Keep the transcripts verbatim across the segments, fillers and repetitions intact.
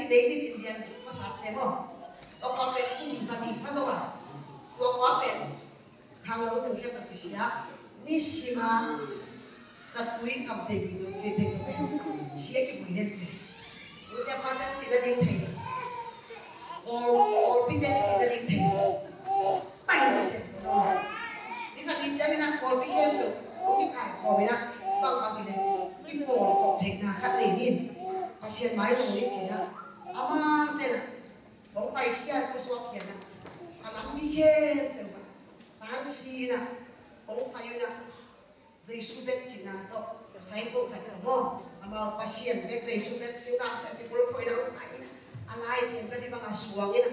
Native Indian khua sate maw. Tua khua pen kum za nih pha zo a. Tua khua pen khangno teng khempeuh kisia. Nisima zatui kham thei mi tawh kei thei tawh pen sia kivui den pen. Nute pate cih nading thei lo. Pawl, pawlpite cih nading thei lo. Pai na sem zo lo. Ni khat ni ciangin ah pawlpi khempeuh hong kikaikhawm in ah bangbang hi leh kipawl khawm theihna khat nei hi. Pasian mai zong ni ci-in ah amau ten ah hong paikhia, pusuakhia in ah a lampi khempeuh ah tansi in ah hong pai in ah Jesu bek cihna tawh, signboard khat hi lo maw. Amau Pasian bek, Jesu bek cihna, bek cih bulphuh in a hong pai in a, a lai pian bek hi bang a suang in a,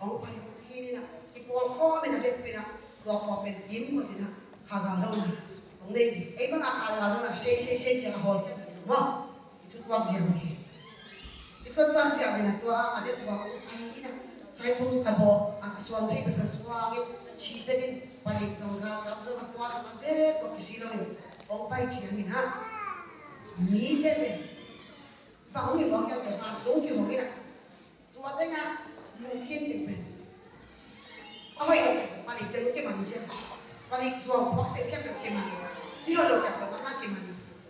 hong pai hong khin in a, kipawlkhawm in a, bek pen a, tua khawm pen gim kawt in a, kha gal lo na hong nei hi. Ei bang a kha gal lo na, sei, sei, sei, ci a hawl khia lo maw. I thutuak ziau hi. I thutuak ziau hi na tua a bek tua ai hi na. Signpost a bawh a suang thei pek a suang in, chite in palik zong galkap zong a tua zong a bek tua kisi lo in, hong pai ciang in ha. Mite pen bang hong hi bawk hiam ciang vantung kihong in a. Tua teng a mu khin ding pen a hoih lo, palik teng kiman sia. Palik zuau phuak teng khempeuh kiman. Mi hoih lo khempeuh mah na kiman.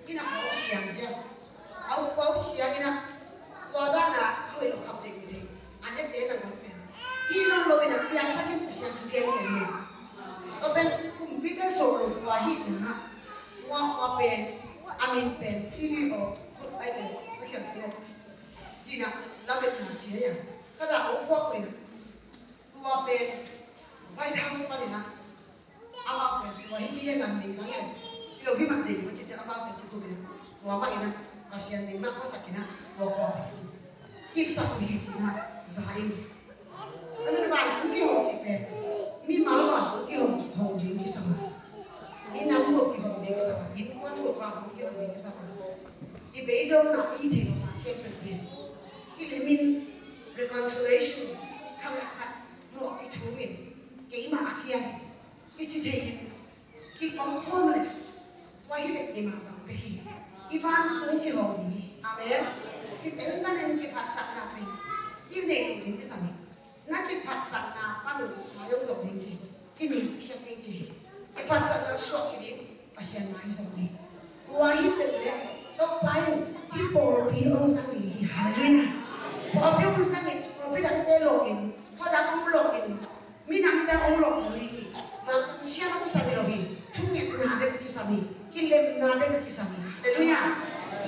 Ina hong siang sia. Au, au siang ina. Tua dan a hoih lo khap ding ding. An et te na ngon pen. Ina lo ina piang thakin siang tu ken ken ni. Tua pen kumpite so lo tua hi na. Tua tua pen. Amin pen. Sini o. Ai pen. Pakiang pen. Cina. Lamet na cia ya. Kada o kuak pen. Tua pen White House panin ah amau pen tua hi mi hian lam ding bang hian a ci. Hi lo hi mat ding tua ci ciang amau pen kikum in ah tua mah in ah Pasian ding mah masak in ah tua khua pen kipsak uh hi ci in ah za in. A nunung vantung kihong cih pen mimal vantung kihong, hong ding kisam a, minam bup kihong ding kisam a, innkuan bup vantung kihong ding kisam a, i beidongna i theihna khempeuh pen kilemin reconciliation khat le khat mawh kithum in keimah a kiang in kici thei in kikom khawm le tua hi le keimah bang pek hi. I vantung kihong ding hi. Amen. Hi teltan in kiphatsakna pen i neih ding kisam hi. Na kiphatsakna pan uh mai hong zong ding ci. Kiniamkhiat ding ci hi. Kiphatsakna suak hi ding. Pasian mai zong hi. Tua hi peuh leh Topa in hih pawlpi hong zang ding hi. Halleluiah. Pawlpi hong zang in, pawlpi dangte lawh in, khua dang hong lawh in, minamte hong lawh lo ding hi. Mah siang hong kisam hi lo hi. Thungetna bek a kisam hi. Kilemna bek a kisam hi. Halleluiah.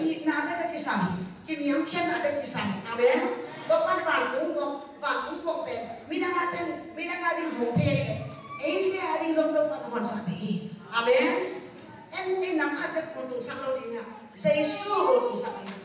Itna bek a kisam hi. Kiniamkhiatna bek kisam hi. Amen. Topa in vantung tuak, vantung tuak pen midang a ten, midang a ding hong thei hi leh, eite a ding zong Topa in hong honsak ding hi. Amen. En, en nam khat bek kultungsak lo ding a, Jesu kultungsak ding.